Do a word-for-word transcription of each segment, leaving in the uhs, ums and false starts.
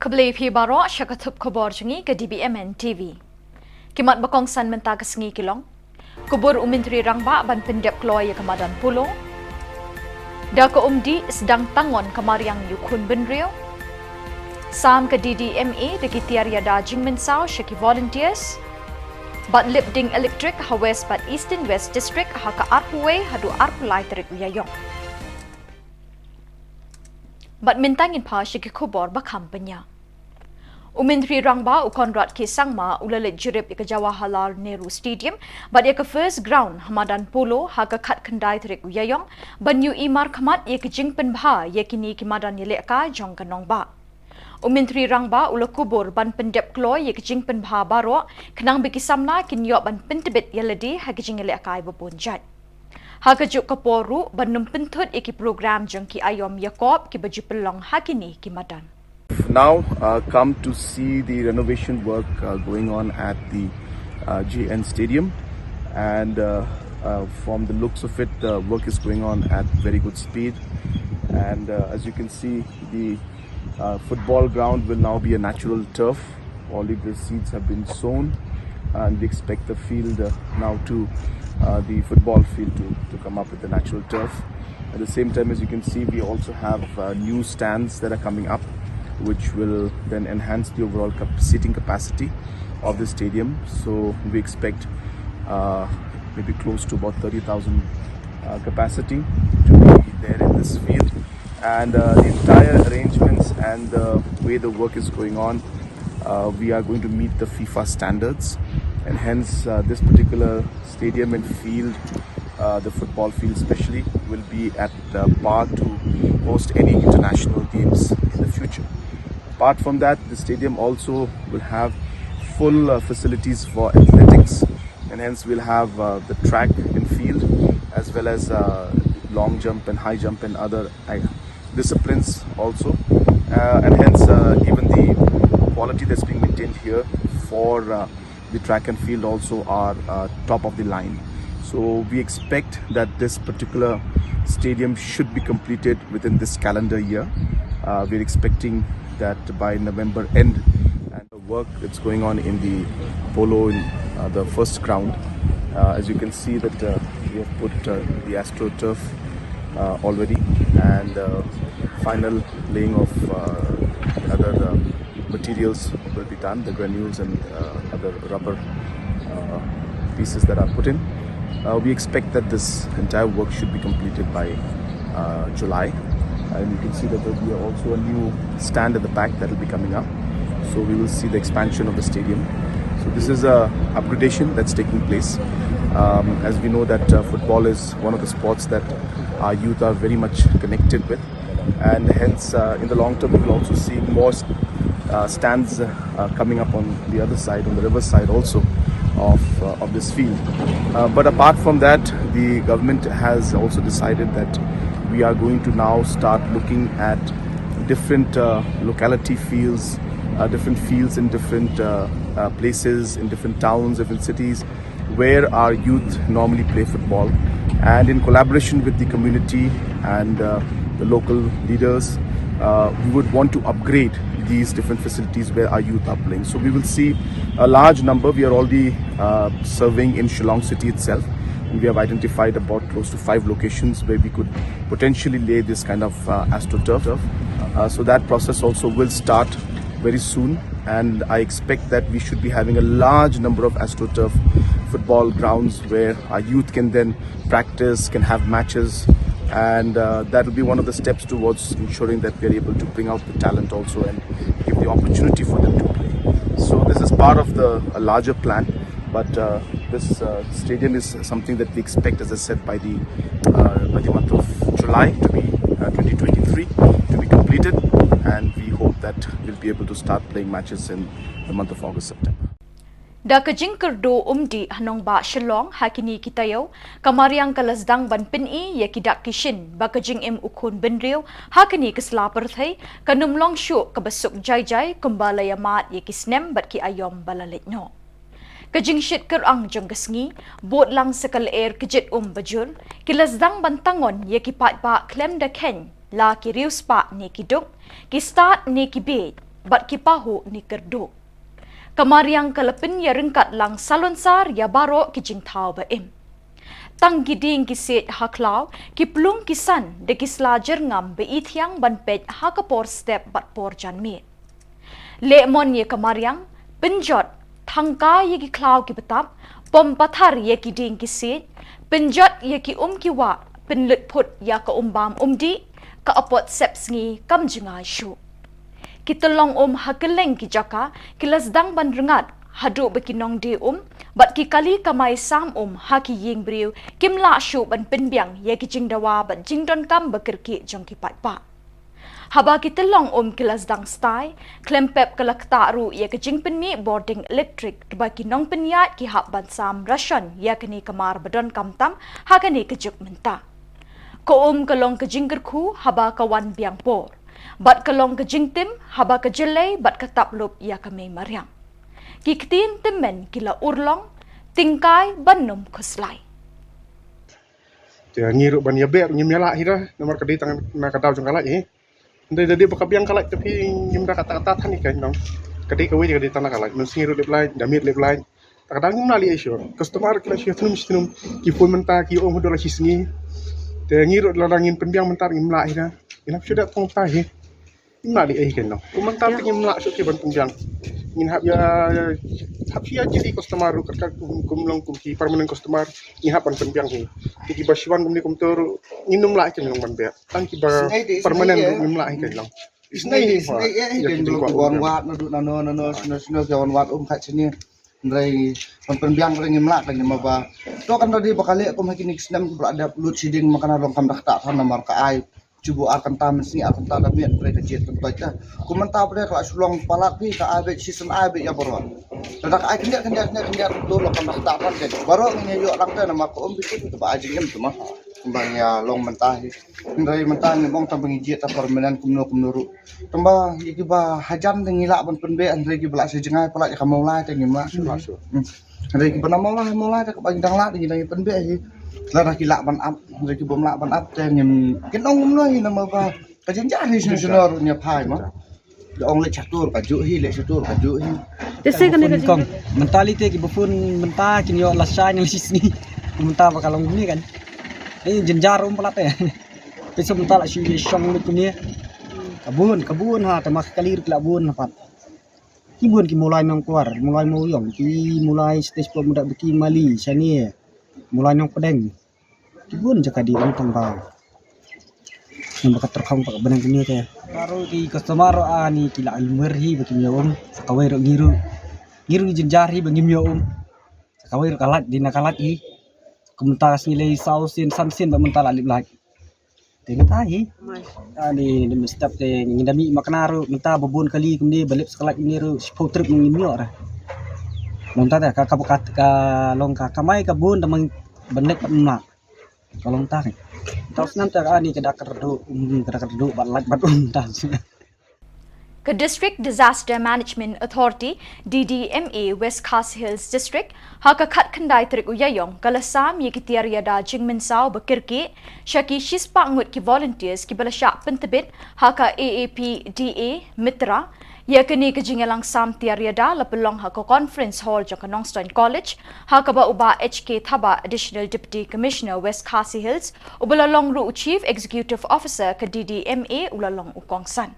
Khublei phi baroh sha ka thup khubor jong ngi ka D B M N T V. Ki mat ba kongsan mynta ka sngi ki long: Kubur u Myntri Rangbah ban pyndep kloi ïa ka madan polo. Da ka Umdih sdang tang on ka mariang ïa u khun bynriew. Sam ka D D M A da ki tiar ïada jingmynsaw sha ki volunteers. Bad lip ding electric ha West bad Eastern West District ha ka arphew wei haduh arphew lai tarik u Ïaïong. Bad mynta ngin phai sha ki khubor ba kham bniah. U Myntri Rangbah u Conrad K Sangma u la leit jurip ïa ka Jawaharlal Nehru Stadium bad ïa ka First Ground ha madan polo ha ka khatkhyndai tarik u Ïaïong, ban ïohi markhmat ïa ka jingpynbha ïa kine ki madan ïalehkai jong ka nongbah. U Myntri Rangbah u la kubur ban pyndep kloi ïa ka jingpynbha baroh, khnang ba ki samla kin ïoh ban pyntbit ïalade ha ka jingïalehkai ba bun jait. Ha kajuh ka por ruh ban ym pynthut ïa ki program jong ki aïom ïakob kiba ju pynlong ha kine ki madan. Now, uh, come to see the renovation work, uh, going on at the, uh, J N Stadium, and, uh, uh, from the looks of it, the work is going on at very good speed, and, uh, as you can see, the, uh, football ground will now be a natural turf. All of the seeds have been sown, and we expect the field, uh, now to, uh, the football field to, to come up with the natural turf. At the same time, as you can see, we also have, uh, new stands that are coming up, which will then enhance the overall cap-, seating capacity of the stadium. So we expect, uh, maybe close to about thirty thousand, uh, capacity to be there in this field. And, uh, the entire arrangements and the way the work is going on, uh, we are going to meet the FIFA standards, and hence, uh, this particular stadium and field, uh, the football field especially, will be at, uh, par to host any international games in the future. Apart from that, the stadium also will have full, uh, facilities for athletics, and hence we'll have, uh, the track and field, as well as, uh, long jump and high jump and other, uh, disciplines also. Uh, and hence, uh, even the quality that's being maintained here for, uh, the track and field also are, uh, top of the line. So we expect that this particular stadium should be completed within this calendar year. Uh, we're expecting that by November end. And the work that's going on in the polo in, uh, the first ground. Uh, as you can see that, uh, we have put, uh, the AstroTurf, uh, already, and, uh, final laying of, uh, other, uh, materials will be done, the granules and, uh, other rubber, uh, pieces that are put in. Uh, we expect that this entire work should be completed by, uh, July. And you can see that there will be also a new stand at the back that will be coming up. So we will see the expansion of the stadium. So this is a upgradation that's taking place. Um, as we know that, uh, football is one of the sports that our youth are very much connected with, and hence, uh, in the long term, we will also see more, uh, stands, uh, coming up on the other side, on the river side also of, uh, of this field. Uh, but apart from that, the government has also decided that we are going to now start looking at different, uh, locality fields, uh, different fields in different, uh, uh, places, in different towns, different cities, where our youth normally play football. And in collaboration with the community and, uh, the local leaders, uh, we would want to upgrade these different facilities where our youth are playing. So we will see a large number. We are already, uh, surveying in Shillong city itself, and we have identified about close to five locations where we could potentially lay this kind of, uh, AstroTurf. Uh, so that process also will start very soon, and I expect that we should be having a large number of AstroTurf football grounds where our youth can then practice, can have matches, and, uh, that will be one of the steps towards ensuring that we are able to bring out the talent also and give the opportunity for them to play. So this is part of the, a larger plan, but, uh, this, uh, stadium is something that we expect, as I said, by the, uh, by the month of July to be, uh, twenty twenty-three to be completed, and we hope that we'll be able to start playing matches in the month of August, September. Da ka jingkyrduh umdih ha nongbah Shillong ha kine ki taïew, ka mariang ka la sdang ban pyni ïa ki dak ki shin ba ka jingim u khun bynriew ha kane ka sla pyrthei kan ym long shuh kaba suk jai jai kumba la ïa mad ïa ki snem bad ki aïom ba la leit noh. Ka jingshit kyrang jong ka sngi, bud lang sa ka lyer kjit um bajur, ki la sdang ban tang on ïa ki paidbah khlem da kheiñ la ki riewspah ne ki duk, ki stad ne ki bieit. bad ki pahuh ne kyrduh. Ka mariang ka la pynïaryngkat lang sahlonsar ïa baroh ki jingthaw ba im. Tang ki dieng ki siej ha khlaw, ki plung ki san da ki sla jyrngam ba i thiang ban peit ha ka por step bad por janmiet. Leh mon ïa ka mariang, pynjot, thangkai ïa ki khlaw ki btap, pom pathar ïa ki dieng ki siej, pynjot ïa ki um ki wah, pynlut phut ïa ka um bam um dih, ka apot sep sngi kam jngai shuh. Ki tyllong um ha kylleng ki jaka ki la sdang ban rngat, haduh ba ki nongdie um bad ki kali kamai sam um ha ki ïing briew kim lah shuh ban pynbiang ïa ki jingdawa bad jingdonkam ba kyrkieh jong ki paidbah. Haba ki tyllong um ki la sdang stai, khlem pep ka la ktah ruh ïa ka jingpynmih bording elektrik, ba ki nongpynïaid ki hap ban sam ration ïa kane ka mar ba donkam tam ha kane ka juk mynta. Ka um ka long ka jingkyrkhu haba ka wan biang por, bad ka long ka jingtim haba ka jyllei bad ka tap lup ïa ka mei mariang. Ki ktien tymmen ki la urlong, tyngkai ban ym khuslai. Te ngi ruh ban ïa beh ngim ïa lah hi da, namar ka dei tang na ka daw jong ka light hi. Hynrei da dei ba ka biang ka light te phi ngim da kata kata than hi ka nong. Ka dei kawei ka dei tang na ka light, mynsngi ruh lip light, da miet lip light. Ta ka daw ngim lah leh ei shuh. Customer ki la shu thnum shu thnum, ki phone mynta ki ong haduh la shisngi. Te ngi ruh lada ngin pynbiang mynta ngim lah hi da. Ngin hap shu da tong ta hi. Ngim lah leh ei hi ka nong. Kum mynta te ngim lah shuh ki ban pynbiang. Ngin hap ïa, hap ïa jili customer ruh kat kat kum, kum long kum ki permanent customer. Ngin hap ban pynbiang hi. Te kiba shu wan kumne kumto ruh ngin ym lah hi ka nong ban beh. Tang kiba permanent ruh ngim lah hi ka nong. Isnei, isnei, eh, ïa ki jingkwah um. Wan wat naduh nano nano shino shino ki wan wat um khat shini. Hynrei ban pynbiang hynrei ngim lah ka ngim ba. To kan da dei ba ka leh kum ha kine ki snem kiba la dep load shedding ma ka na long kam da ktah than namar ka ai. Shu buh ar kynta mynsngi ar kynta da miet hynrei ka jied kyntoit ka. Kum mynta ba dei ka la shu long palat phi ka ai beit shisien ai beit ïa baroh. Lada ka ai khyndiat khyndiat khyndiat khyndiat to long kam da ktah than ka. Baroh ngin ïa ïoh lang te namar ka um bikin kaba ai jingim te ma. Kumba ngi ïa long mynta hi. Hynrei mynta ngim ong tang ba ngi jied ta permanent kumno kumno ruh. Tang ba ïa kiba hajan te ngi lah ban pynbeh hynrei kiba lah sha jngai palat ïa ka Mawlai te ngim lah shuh. Hmm. Hynrei kiba na Mawlai Mawlai te kaba ngi dang lah te ngi dang ïa pynbeh hi. Lada ki lah ban ap hynrei ki bym lah ban ap te ngim kin ong kumno hi namar ba ka jynjar hi sngewsynor ïa phai ma. Da ong leh chatur ka juh hi, leh chatur ka juh hi. Te se kane ka jingkong. Mynta lei te kiba phone mynta kin ïoh la shai ne la shisngi. Mynta ba ka long kumne kan. Eh, jynjar um palat eh. Te se mynta la shu ïa shong lut kumne. Ka bun, ka bun ha, te ma ka kali ruh ki la bun ha pat. Ki bun ki Mawlai Nongkwar, Mawlai Mawiong, ki Mawlai stage pop muda baki Mali, shane. Mawlai Nongpdeng. Ki bun jaka dei ong tang ba. Namar ka tyrkhong ba ka bneng kine te. Baroh ki customer ani ki la lwer hi ba kim ïoh um. Sa kawei ruh ngi ruh. Ngi ruh ngi jynjar hi ba ngim ïoh um. Sa kawei ruh ka light dei na ka light hi. Kumta ka sngi lei saw sien san sien ba mynta la lip light. Te ngin ta hi. Ani dei mynstep te ngin da mih ma kane ruh mynta ba bun kali kumne ba lip sa ka light kumne ruh shiphew trip ngim ïoh ra. Mynta te ka ka ka long ka kamai ka bun da mang ban lip pat mlak. Ka long ta hi. Tau snem te ani ka da kyrduh, um, ka da kyrduh bad light bad um ta. Ka District Disaster Management Authority, D D M A, West Khasi Hills District, ha ka khatkhyndai tarik u Ïaïong, ka la sam ïa ki tiar ïada jingmynsaw ba kyrkieh sha ki shispah ngut ki volunteers kiba la shah pyntbit ha ka A A P D A Mitra. Ïa kane ka jingïalang sam tiar ïada la pynlong ha ka Conference Hall jong ka Nongstoin College, ha kaba u Bah H K Thabah, Additional Deputy Commissioner West Khasi Hills, uba la long ruh u Chief Executive Officer ka D D M A, u la long u kongsan.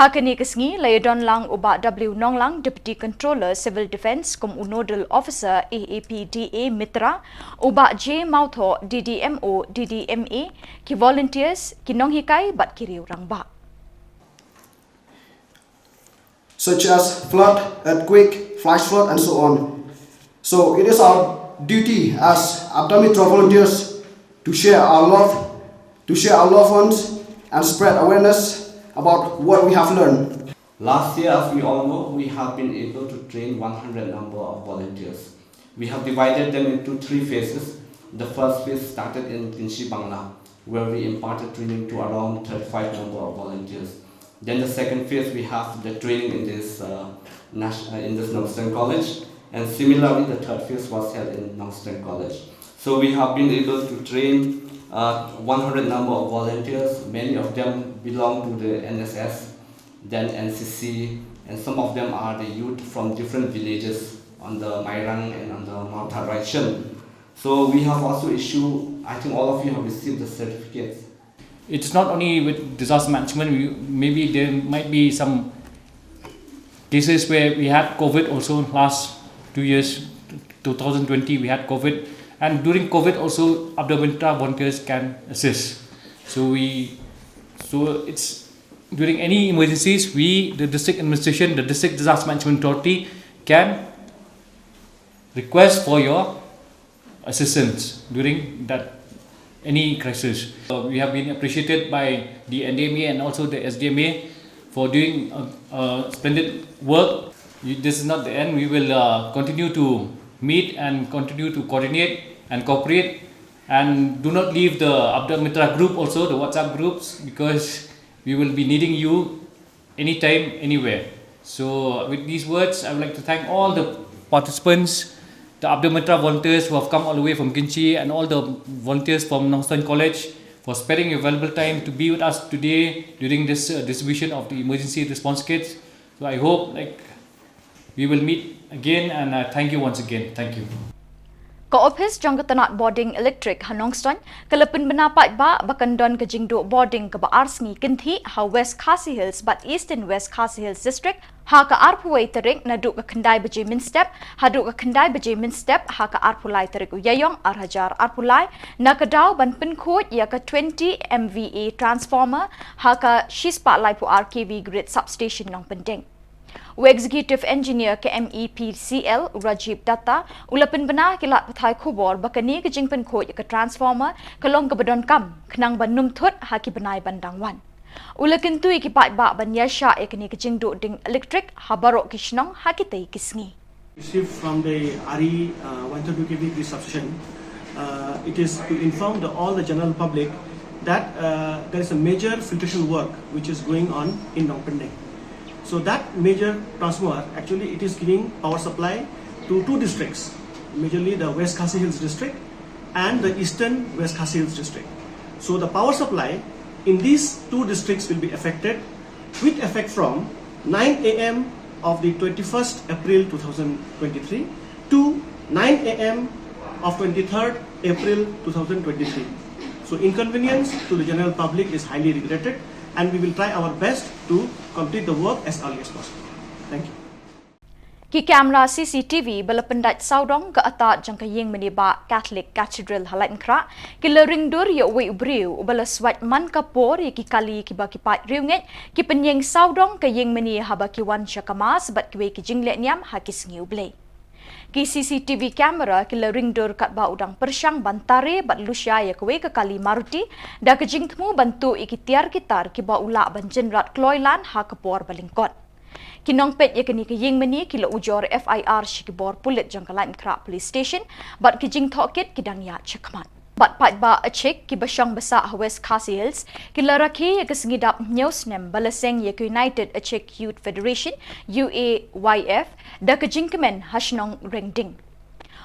Ha kane ka sngi la ïadon lang u Bah W Nonglang, Deputy Controller Civil Defence, kum u Nodal Officer A A P D A Mitra, u Bah J Mawthoh, D D M O D D M A, ki volunteers, ki nonghikai bad ki riew rangbah. Such as flood, earthquake, flash flood, and so on. So it is our duty as APDA Mitra volunteers to share our love, to share our loved ones, and spread awareness about what we have learned. Last year, as we all know, we have been able to train one hundred number of volunteers. We have divided them into three phases. The first phase started in Kynshi Bangla, where we imparted training to around thirty-five number of volunteers. Then the second phase, we have the training in this, uh, nas-, uh, in this Nongstoin College, and similarly, the third phase was held in Nongstoin College. So we have been able to train, uh, one hundred number of volunteers. Many of them belong to the N S S. then N C C, and some of them are the youth from different villages on the Mairang and on the Mawthadraishan. So we have also issued, I think all of you have received the certificates. It's not only with disaster management, we, maybe there might be some cases where we had COVID also last two years, two thousand twenty, we had COVID. And during COVID also, Abda Mitra volunteers can assist. So we, so it's during any emergencies, we, the district administration, the district disaster management authority can request for your assistance during that any crisis. Uh, we have been appreciated by the N D M A and also the S D M A for doing a, a splendid work. You- This is not the end. We will uh, continue to meet and continue to coordinate and cooperate. And do not leave the Abda Mitra group also, the WhatsApp groups, because we will be needing you anytime, anywhere. So, with these words, I would like to thank all the participants, the Abda Mitra volunteers who have come all the way from Khinchi, and all the volunteers from Nongstoin College for sparing your valuable time to be with us today during this uh, distribution of the emergency response kits. So, I hope, like, we will meet again, and uh, thank you once again. Thank you. Ka ophis jong ka tnat bording elektrik ha Nongstoin ka la pynbna paidbah ba kan don ka jingduh bording kaba ar sngi kynthih ha West Khasi Hills bad Eastern West Khasi Hills District ha ka arphew wei tarik naduh ka khyndai baje mynstep haduh ka khyndai baje mynstep ha ka arphew lai tarik u Ïaïong ar hajar arphew lai, na ka daw ban pynkhuid ïa ka twenty M V A transformer ha ka shispah laiphew ar K V grid substation Nongpyndeng. U Executive Engineer ka M E P C L, u Rajiv Datta, u la pynbna ki lad pathai khubor ba kane ka jingpynkhuid ka transformer ka long kaba donkam khnang ban nym thut ha ki bnai ban dang wan. U la kyntu ïa ki paidbah ban ïaishah ïa kane ka jingduh ding elektrik ha baroh ki shnong ha kitei ki sngi. Received from the R E, uh, one thirty-two K V grid substation. Uh, it is to inform the, all the general public that uh, there is a major filtration work which is going on in Nongpyndeng. So that major transformer, actually, it is giving power supply to two districts, majorly the West Khasi Hills district and the Eastern West Khasi Hills district. So the power supply in these two districts will be affected with effect from nine a m of the twenty-first April two thousand twenty-three to nine a m of twenty-third April two thousand twenty-three. So inconvenience to the general public is highly regretted, and we will try our best to complete the work as early as possible. Thank you. Ki camera C C T V ba la pyndait sawdong ka atad jong ka ïingmane bah Catholic Cathedral ha Laitumkhrah ki la ringdur ïa uwei u briew uba la swait man ka por ïa ki kali kiba ki paid riewngeit ki pynïeng sawdong ka ïingmane haba ki wan sha ka mass bad kiwei ki jingleh niam ha ki sngi U Blei. Ki C C T V camera ki la ringdur katba u dang pyrshang ban tare bad lushai ïa kawei ka kali Maruti da ka jingthmu ban tuh ïa ki tiar ki tar kiba u lah ban jynrat kloi lan ha ka por ba lyngkot. Ki nongpeit ïa kane ka ïingmane ki la ujor F I R sha ki bor pulit jong ka Laitumkhrah Police Station bad ki jingtohkit ki dang ïaid shakhmat. Bad paidbah Achik kiba shong ba sah ha West Khasi Hills ki la rakhe ïa ka sngi dap hynñiew snem ba la seng ïa ka United Achik Youth Federation, U A Y F, da ka jingkmen ha shnong Rengding.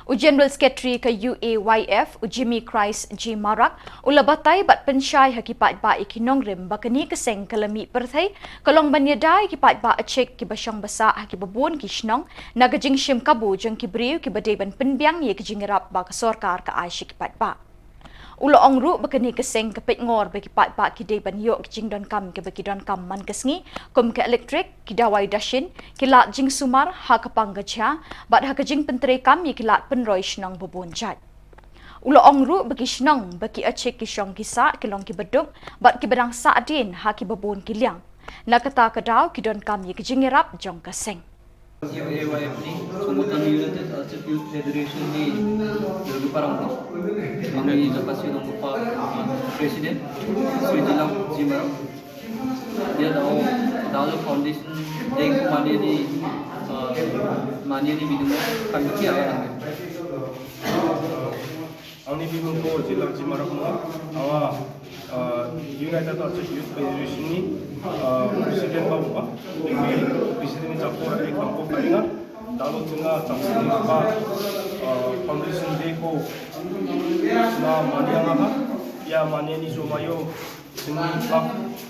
U General Secretary ka U A Y F, u Jimmy Christ G Marak, u la batai bad pynshai ha ki paidbah ïa ki nongrim ba kane ka seng ka la mih pyrthei ka long ban ïada ïa ki paidbah Achik kiba shong ba sah ha kiba bun ki shnong na ka jingshim kabu jong ki briew kiba dei ban pynbiang ïa ki jingïarap ba ka sorkar ka ai sha ki paidbah. U la ong ruh ba kane ka seng ka peit ngor ba ki paidbah ki dei ban ïoh ki jingdonkam kiba ki donkam man ka sngi, kum ka elektrik, ki dawai dashin, ki lad jingsumar ha ka pang ka jia bad ha ka jingpyntreikam ïa ki lad pynroi shnong ba bun jait. U la ong ruh ba ki shnong ba ki Achik ki shong ki sah ki long kiba duk bad kiba dang sahdien ha kiba bun ki liang. Na kata ka daw ki donkam ïa ki jingïarap jong ka seng. U A Y F ni, Songothon United Achik Youth Federation ni, Jolgi Parang ko. Angni Jakasi Dongkopa, President, Sujilal Jimaram. Ïa daw, daw foundation deng mane ni, uh, mane ni bidung kan kia. Angni bimung ko Jilang Jimarak mo, awa, uh, United Achik Youth Federation ni, uh, President ba mo, President ni chapter ni kampo kainga, dalu jinga chapter ni ba, uh, foundation day ko, ma mania ngaha, ïa mania ni sumayo, sini pak,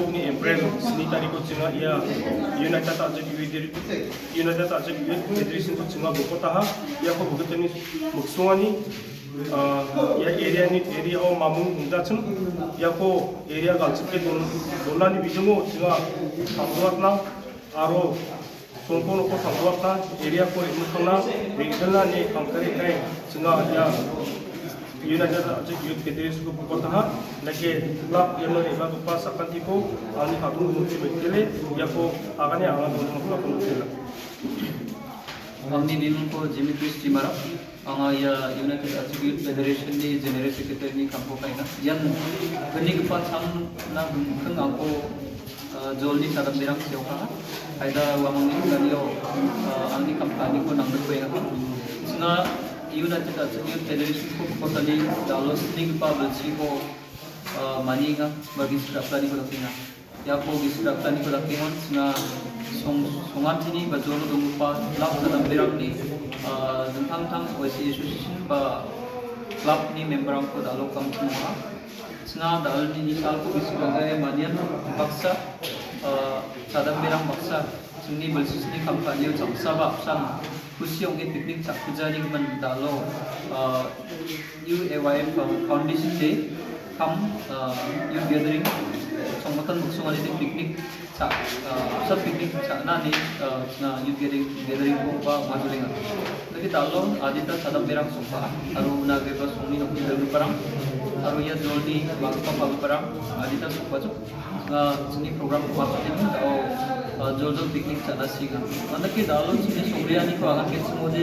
Jok ni April sni tarik ko chinga ïa United Tajik Youth Feder-, United Tajik Youth Federation ko chinga boko taha ïa ko boko tani mukswani, ah, ïa area ni area o Mamung Hungdachin ïa ko area galchip ke don, donani bijungo chinga hamduat na aro Songko noko thangwak ta area ko emu thangna regional ne pangkare kai chinga ïa United Youth Federation ko boko taha nake club ïa no eba ko pa sakan tipo ani khatung ko mukti metkele ïa ko agane agan ko thangwak ko mukti la. Angni mimung ko Jimmy Chris Chimara. Anga ïa United Attribute Federation ni General Secretary ni kampo kaina. Ïan bini kpa cham na bini khang angko, eh, jol ni chadam birang siau ka. Aida wamang ni kani o, eh, angni kam kani ko nang berkuai ka. Singa United Attribute Federation ko kota ni dalos ni kpa belsi ko, eh, mani nga bagi sudah pelani ko dapi nga. Ïa ko gi sdang tani ko da kihon sngewsong sngewsong tini ba jolo dong pa club ka dang berang ni, ah, dang thang thang O S C association ba club ni member ang ko da lo kam semua. Snga da al ni ni sal ko gi sdang ai manian baksa, ah, sadam berang baksa sngni belsi sni kam ka ni jam sa ba sang. Khusi ong e picnic chak puja ni man da lo, ah, U A Y F Foundation Day kam, ah, youth gathering song matan muksong ani picnic chak, ah, sab picnic chak na ni, ah, na youth gathering, gathering ko ba majuling. Lagi da lo adita sadam berang song ba aru na beba song ni nok ni parang aru ya jol ni ba pa pa parang adita song ba chuk. Nga sini program ko apa ni da o, ah, jol jol picnic chana singa. Mana ki da lo sini songria ni ko akan ke semode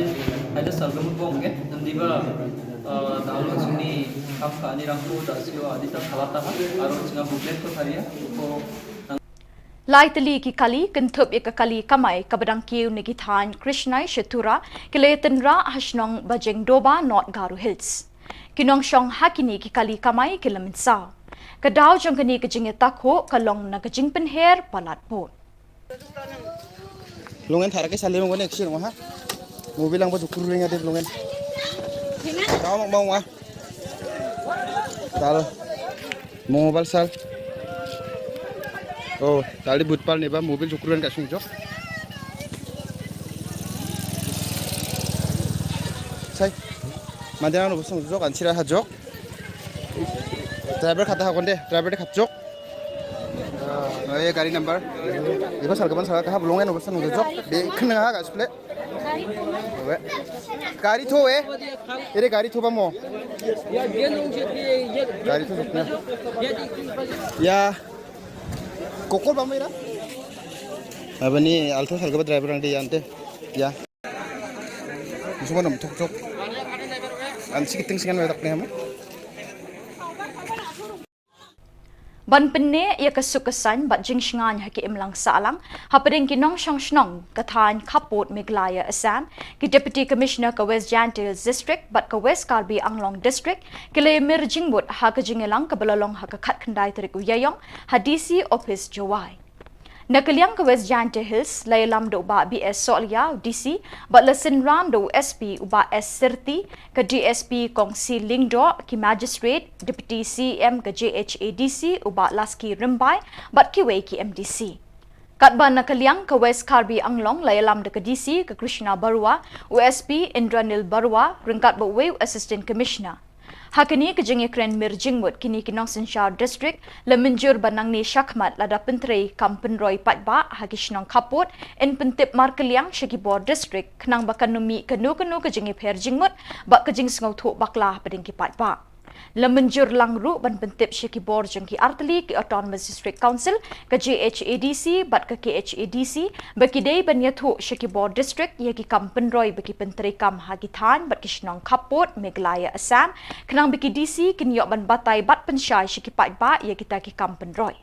ada salgam bong ke. Nanti ba, ah, da lo sini kam ka ni rangko da sio adita kalata ha. Aro singa booklet ko tharia ko. Lai tylli ki kali kynthup ïa ka kali kamai kaba dang kiew na ki thaiñ Krishnai Shatura ki la ïatynrah ha shnong Bajengdoba, North Garo Hills. Ki nongshong ha kine ki kali kamai ki la mynsaw. Ka daw jong kane ka jingïatakhuh ka long na ka jingpynher palat vote. Lungen thara ke sali mong ne action ha. Mobil ang ba jukur ring ade lungen. Daw mong mong wa. Tal. Mobile sal. Oh, tali but pal ne ba mobil jukur ring ka sung jok. Sai. Madana no sung jok ansira ha jok. Driver khata ha konde, driver de khat jok. Oh, ye gari number. Iko sal kaban sal ka ha bulong en obasan nung jok. Be khna ha ka sple. Obe. Gari tho e. Ere gari tho ba mo. Gari tho jok na. Ya. Kokol ba mo ira. Abani Alto sal kaban driver ang de yante. Ya. Musuh mana tok tok. An sikit ting singan wedak ne hamu. Ban pynneh ïa ka suk ka saiñ bad jingshngaiñ ha ki imlang sahlang hapdeng ki nongshong shnong ka thaiñ khappud Meghalaya Assam, ki Deputy Commissioner ka West Jaintia Hills District bad ka West Karbi Anglong District ki la ïamir jingmut ha ka jingïalang kaba la long ha ka khatkhyndai tarik u Ïaïong ha D C Office Jowai. Na ka liang ka West Jaintia Hills la ïalam da u Bah B S Sohliya, u D C, bad la synran da u S P u Bah S Syrti, ka D S P Kong C Lyngdoh, ki magistrate, Deputy C M ka J H A D C u Bah Laski Rymbai bad kiwei ki M D C. Katba na ka liang ka West Karbi Anglong la ïalam da ka D C ka Krishna Barua, u S P Indranil Barua ryngkat bad uwei u Assistant Commissioner. Ha kane ka jingïakren mir jingmut kine ki nongsynshar district la mynjur ba nangne shakhmat lada pyntrei kam pynroi paidbah ha ki shnong khappud yn pyntip markylliang sha ki bor district khnang ba kan ym mih kano kano ka jingïapher jingmut bad ka jingsngewthuh bakla hapdeng ki paidbah. La mynjur lang ruh ban pyntip sha ki bor jong ki artylli ki Autonomous District Council, ka J H A D C bad ka K H A D C ba ki dei ban ïathuh sha ki bor district ïa ki kam pynroi ba ki pyntreikam ha ki thaiñ bad ki shnong khappud Meghalaya Assam khnang ba ki D C kin ïoh ban batai bad pynshai sha ki paidbah ïa kita ki kam pynroi.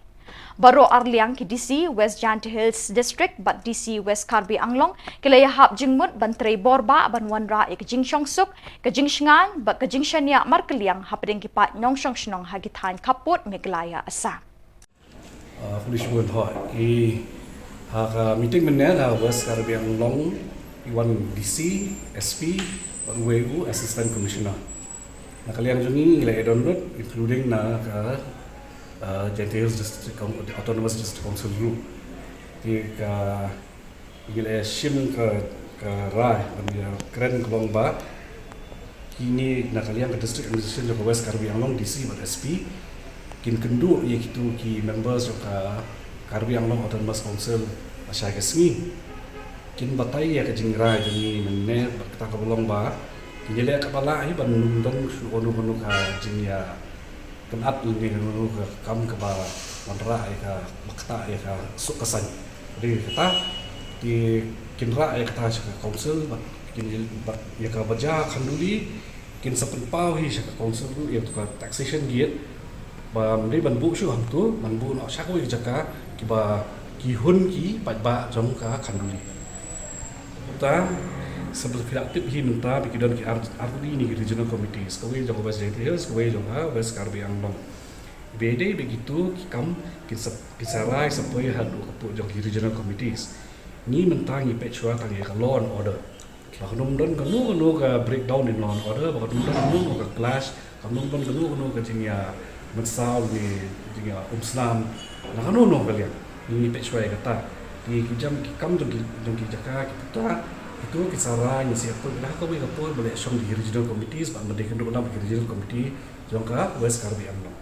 Baroh arliang ki D C West Jaintia Hills District bad D C West Karbi Anglong ki la ïahap jingmut ban trei bor bah ban wanrah ïa ka jingshongsuk, ka jingshngaiñ bad ka jingshaniah markylliang hapdeng ki paid nongshong shnong ha ki thaiñ khappud Meghalaya Assam. Ah, pynshong thoh i ha ka meeting mynne na West Karbi Anglong, Wan D C, S P, bad uwei u Assistant Commissioner. Na ka liang jong ngi ngi la ïa don lut, including na ka uh, Jaintia Hills District Coun- Autonomous District Council ruh. Te ka ngi la shim ka ka rai ban ïa kren ka long ba kine na ka liang ka District Administration jong ka West Karbi Anglong, D C bad S P kin kynduh ïa kitu ki members jong ka Karbi Anglong Autonomous Council ba shai ka sngi. Kin batai ïa ka jingrai jong ngi mynne bad kata kaba long ba kin ïaleh kaba lah hi ban ym don shuh kano kano ka jingïa kynad lane kano kano ka kam kaba wanrah ïa ka, ba ktah ïa ka suk ka saiñ. Dei kata te kin rah ïa kata sha ka council bad kin ïa, bad ïa kaba jia khanduli kin sa pynpaw hi sha ka council ruh ïa tu ka taxation gate ba ym dei ban buh shuh hangtu, ban buh noh sha kawei ka jaka kiba ki hun ki paidbah jong ka khanduli. Mynta, sa ba phi la tip hi mynta ba ki don ki ar, artylli ne ki regional committees, kawei jong ka West Jaintia Hills, kawei jong ka West Karbi Anglong. Ba dei ba kitu ki kam kin sa, kin sa rai sa poi haduh ka pud jong ki regional committees. Ngi mynta ngi peit shuwa tang ïa ka law and order. Ba kan ym don kano kano ka breakdown in law and order, ba kan ym don kano kano ka clash, kan ym don kano kano ka jingïa mynsaw ne jingïa umsnam na kano kano ka liang. Ngi peit shuwa ïa kata. Ngi ki jam ki kam jong ki, jong ki jaka ki puta, kitu ki sa rai ngi sa ïa poi ha kawei ka pud ba leh shong da ki regional committees, bad ba dei kynduh lang bad ki regional committee jong ka West Karbi Anglong.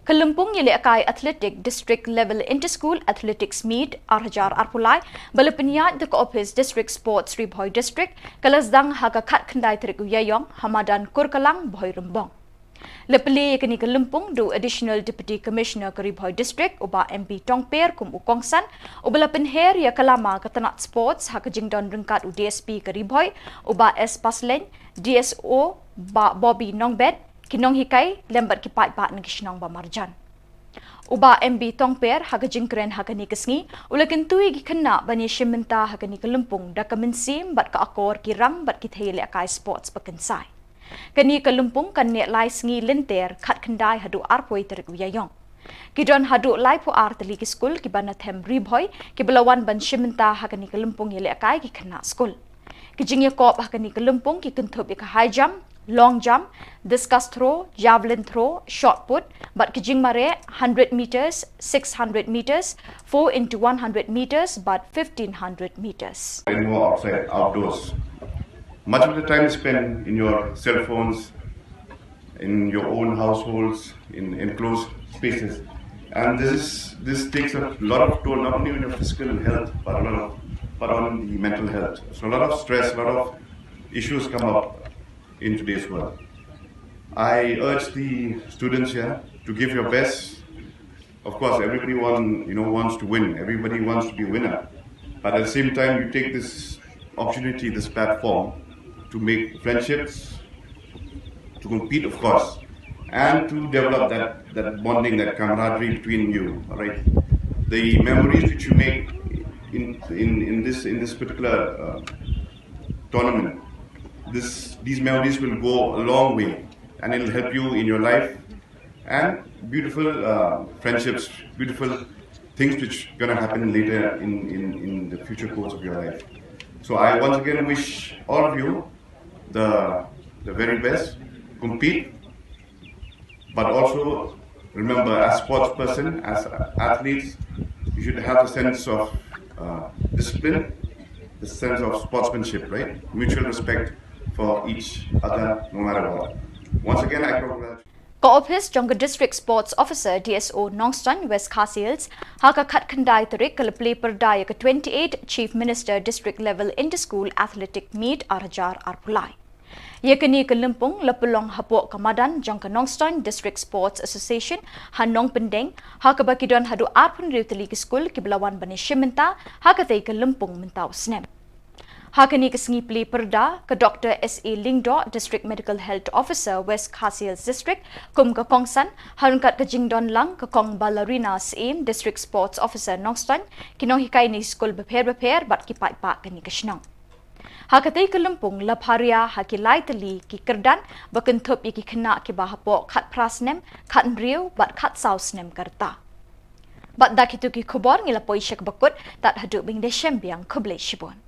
Ka lympung ïalehkai Athletic District Level Inter-School Athletics Meet ar hajar arphew lai ba la pynïaid da ka ophis District Sports Ri Bhoi District ka la sdang ha ka khatkhyndai tarik u Ïaïong ha madan Kurkalang, Bhoirymbong. La plie ïa kane ka lympung da u Additional Deputy Commissioner ka Ri Bhoi District u Bah M B Tongper kum u kongsan, uba la pynher ïa ka lama ka tnat sports ha ka jingdon ryngkat u D S P ka Ri Bhoi u Bah S Pasleiñ, D S O Bah Bobby Nongbet, ki nonghikai lem bad ki paidbah na ki shnong ba marjan. U Bah M B Tongper ha ka jingkren ha kane ka sngi u la kyntu ïa ki khynnah ban ïashim bynta ha kane ka lympung da ka mynsiem bad ka akor ki rang bad ki thei ïalehkai sports ba kynsai. Kane ka lympung kan neh lai sngi lynter khatkhyndai haduh arphew tarik u Ïaïong. Ki don haduh laiphew ar tylli ki skul kiba na them Ri Bhoi kiba la wan ban shim bynta ha kane ka lympung ïalehkai ki khynnah skul. Ki jingïakop ha kane ka lympung ki kynthup ïa ka high jump, long jump, discus throw, javelin throw, shot put, bad ki jingmareh hundred meters, six hundred meters, four into one hundred meters, bad fifteen hundred meters. Indoor, outside, outdoors. Much of the time is spent in your cell phones, in your own households, in enclosed spaces. And this is, this takes a lot of toll, not only on your physical health, but a lot of, but on the mental health. So a lot of stress, a lot of issues come up in today's world. I urge the students here to give your best. Of course, everybody want, you know, wants to win. Everybody wants to be a winner. But at the same time, you take this opportunity, this platform, to make friendships, to compete, of course, and to develop that, that bonding, that camaraderie between you, all right? The memories which you make in, in, in this, in this particular uh, tournament, this, these memories will go a long way, and it'll help you in your life, and beautiful uh, friendships, beautiful things which gonna happen later in, in, in the future course of your life. So I once again wish all of you the, the very best. Compete, but also remember, as sports person, as athletes, you should have a sense of uh, discipline, the sense of sportsmanship, right? Mutual respect for each other, no matter what. Once again, I congratulate. Ka ophis jong ka District Sports Officer, D S O, Nongstoiñ, West Khasi Hills ha ka khatkhyndai tarik ka la plie pyrda ïa ka twenty-eight Chief Minister District Level Inter-School Athletic Meet ar hajar arphew lai. Ïa kane ka lympung la pynlong hapoh ka madan jong ka Nongstoiñ District Sports Association ha Nongpyndeng, ha kaba ki don haduh arphew hynriew tylli ki skul kiba la wan ban ïashim bynta ha katei ka lympung mynta u snem. Ha kane ka sngi plie pyrda, ka Doctor S A Lyngdoh, District Medical Health Officer, West Khasi Hills District, kum ka kongsan, ha ryngkat ka jingdon lang ka Kong Ballerina Syiem, District Sports Officer, Nongstoiñ, ki nonghikai na ki skul bapher bapher bad ki paidbah kane ka shnong. Ha katei ka lympung la pharia ha ki lai tylli ki kyrdan ba kynthup ïa ki khynnah kiba hapoh khatphra snem, khathynriew bad khatsaw snem ka rta. Bad da kitu ki khubor ngi la poi sha kaba kut, tad haduh ban ïashem biang, khublei shibun.